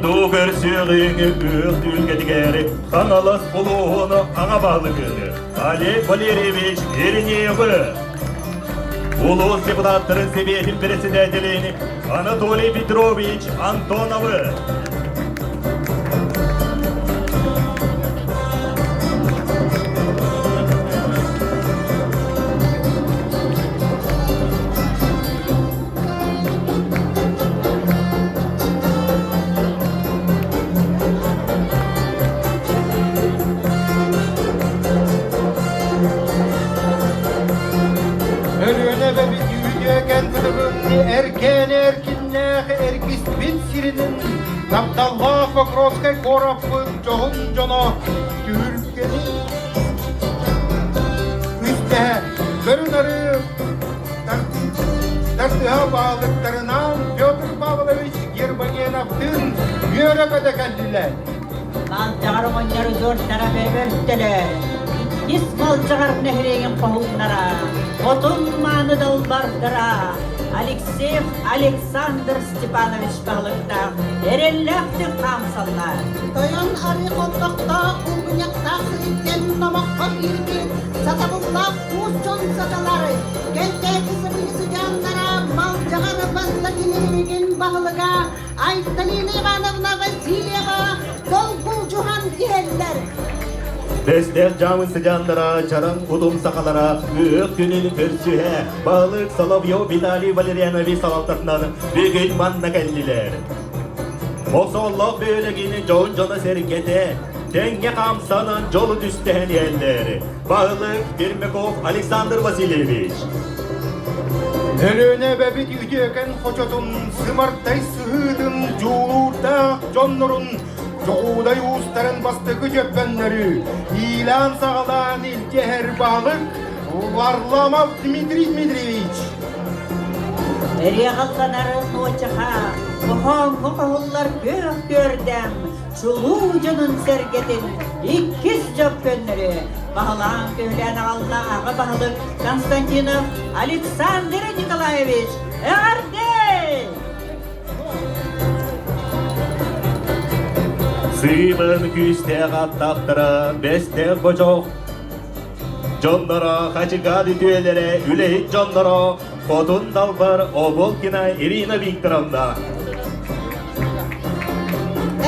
Уруйдуу көрсүөҕүҥ үөх түһүлгэтигэр Хаҥалас улууһун аҕа баһылыгын Олег Валерьевич Иринеевы, улуус депутаттарын сэбиэтин председателин Анатолий Петрович Антоновы, Өлүөнэ эбэбит үтүөкэн кытыбын эркээни эркиннээх эргиспит сиринин тапталлаах Покровскай куораппыт дьоһун дьоно түһүлгэни үстэһэ көрүнары Тардыһа баалыктарынаан Петр Павлович Гермогеновтыын үөрэ-көтө кэллилэр. Малдьаҕар оҕонньор удьуордара бөртөлөр, иккис Малдьаҕар нэһилиэгин хоһууннара, хотун мааны далбардара Алексеев Александр Степанович баһылыктаах эрэллээхтик хаамсаллар. Тойон арыы хоннохтоох булгунньахтаах сириттэн номоххо киирбит сатабыллаах Уус дьон саталар, Кэнтээки сыбыйы сыдьааннара Малдьаҕар Владимировигин баһылыга Айталина Ивановна Васильева долгулдьуһан иһэллэр. Бэстээх дьаамын сыдьааннара, чараҥ утум сахалара ыһыах күнүн көрсүһэ баһылык Соловьев Виталий Валерьянович салалтатынан бүгүн манна кэллилэр. Мохсоҕоллоох бөһүөлэгин дьоһун дьоно-сэргэтэ тэҥҥэ хаамсанан дьолу түстэһэн иһэллэр. Баһылык Пермяков Александр Васильевич. Өлүөнэ эбэбит үтүөкэн хочотун, сымартай сыһыытын, дьуулуурдаах дьоннорун, Дьоҕуудай уустарын бастакы дьөппөннөрү иилээн-саҕалаан илдьэһэр баһылык Варламов Дмитрий Дмитриевич. Эриэҕалланар нуочаха, хоһооҥҥо хоһуллар күөх күөрдэм, чулуу дьонун-сэргэтин иккис дьөппөннөрү баһылаан-көһүлээн аҕалла аҕа баһылык Константинов Александр Николаевич эҕэрдэ! Сыыбын күүстээх аттаахтара бэстээх бочох дьонноро хачыгаат үтүөлэрэ үлэһит дьонноро Хотун Далбар Оболкина Ирина Викторовна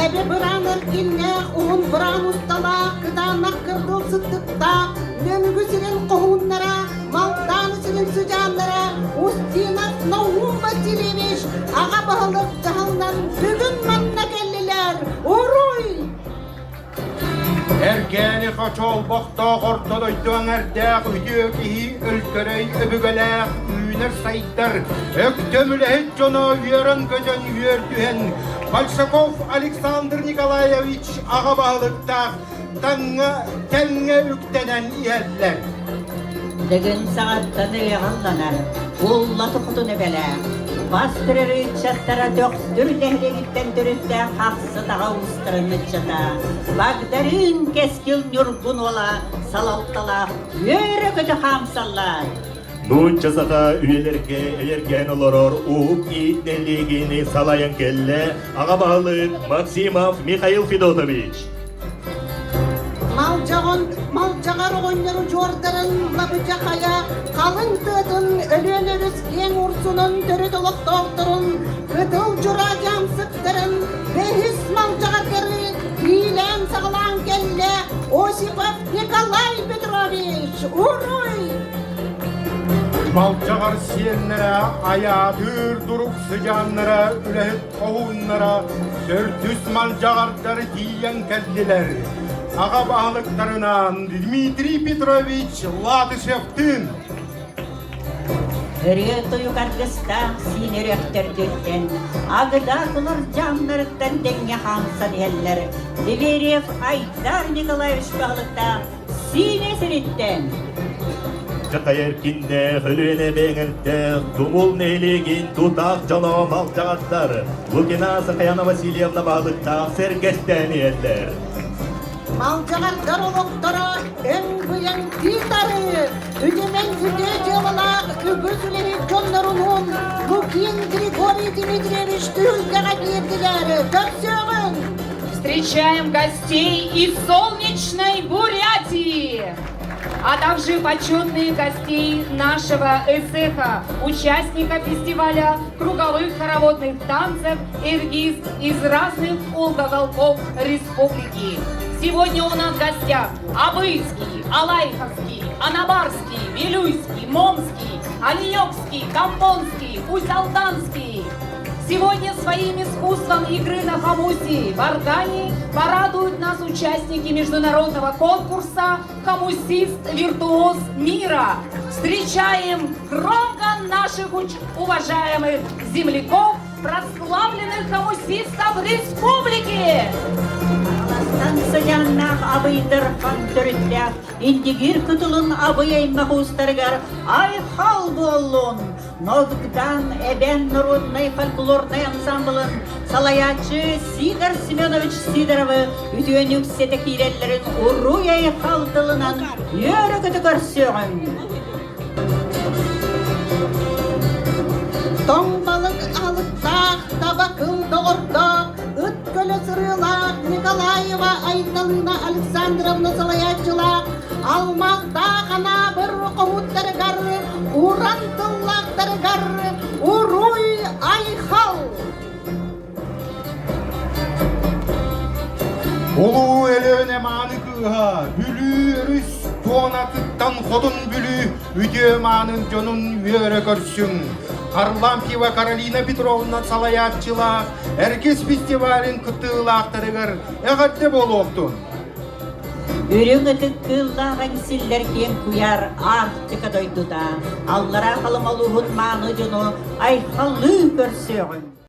Эбэ быраан эркиннээх, уһун быраан усталаах, кытаанах кыргыл сыттыктаах, Нөмүгү сирин хоһууннара, Малтааны сирин сыдьааннара Устинов Наум Васильевич аҕа баһылык дьаһалынан бүгүн манна кэллилэр. Уруй! Эргээни хочолбохтоох орто дойду эҥэрдээх үтүө киһи өлкөрөй өбүгэлээх үүнэр-сайдар өктөм үлэһит дьоно үөрэн-көтөн үөрдүһэн Большаков Александр Николаевич аҕа баһылыктаах таҥҥа тэҥҥэ үктэнэн иһэллэр. Дыгын саҕаттан ыйаҕалланар, уллаты хотун эбэлээх, бас көрөр ыччаттара Төхтүр нэһилиэгиттэн төрүттээх Хахсытаҕа уустарын ыччата Багдарыын Кэскил Ньургун уола салалталаах үөрэ-көтө хаамсаллар. Нуучча саха үйэлэргэ эйэргээн олорор Уһук Иит нэһилиэгини салайан кэллэ аҕа баһылык Максимов Михаил Федотович. Малдьаҕон, Малдьаҕар оҕонньор удьуордарын Лабыдьа хайа халыҥ тыатын Өлүөн өрүс киэҥ урсунун төрүт олохтоохторун Кытыл Дьураа дьаамсыктарын бэһис Малдьаҕардары иилээн-саҕалаан кэллэ Осипов Николай Петрович! Уруй! Малдьаҕар сиэннэрэ айаатыыр дурук сыдьааннара үлэһит хоһууннара төрдүс малдьаҕардар тиийэн кэллилэр. Аҕа баһылыктарынаан Дмитрий Петрович Латышевтыын Ырыа тойук аргыстаах сиин өрөхтөргүттэн, агыдаакылар дьаамнарыттан тэҥҥэ хаамсан иһэллэр. Леверьев Айдар Николаевич баһылыктаах Сиинэ сириттэн. Дьахайар киннээх, Өлүөнэ бэҥэрдээх, Тумул нэһилиэгин тутаах дьоно малдьаҕардар Лукина Сахаяна Васильевна баһылыктаах сэргэстээн иһэллэр. Малдьаҕардар олохторо өҥ-быйаҥ тиит-арыы, үтүмэн үтүө дьыалалаах үгүс үлэһит дьоннорунуун Лукин Григорий. Дмитрий Дмитриевич түһүлгэҕэ киирдилэр. Көрсүөҕүҥ! Встречаем гостей из солнечной Бурятии, а также почетных гостей нашего ЭСЭХа, участника фестиваля круговых хороводных танцев «Иргиз» из разных уголков республики. Сегодня у нас в гостях Абыйский, Алайховский, Анабарский, Вилюйский, Момский, Оленекский, Кампонский, Усть-Алданский. Сегодня своим искусством игры на хамусе в органе порадуют нас участники международного конкурса «Хамусист-виртуоз мира». Встречаем громко наших уважаемых земляков, прославленных хамусистов республики! Аластан сыдьааннаах абыйдар хан төрүттээх Индигир кытылын абый аймах уустарыгар айхал буоллун! Ногдан эбэн народнай фольклорнай ансамблын салайааччы Сидор Семенович Сидоровы үтүөнү үксэтэ киирэллэрин уруй-айхал тылынан үөрэ-көтө көрсүөҕүҥ! Тоҥ балык аһылыктаах, таба кыл доҕордоох, ыт көлө сырыылаах Николаева Айталына Александровна салайааччылаах алмаастаах Анаабыр хоһууттарыгар, уран тыллаахтарыгар уруй айхал! Улуу Өлөөнө мааны кыыһа Бүлүү өрүс туонатыттан Хотун Бүлүү үтүө маанын дьонун үөрэ көрсүҥ. Харлампьева Каролина Петровна салайааччылаах Эргис фестивалын кыттыылаахтарыгар эҕэрдэ буолуохтун! Үрүҥ ытык кыыллаах эҥсиллэр киэҥ куйаар Арктика дойдута, аллараа Халыма улууһун мааны дьону айхаллыы көрсүөҕүҥ!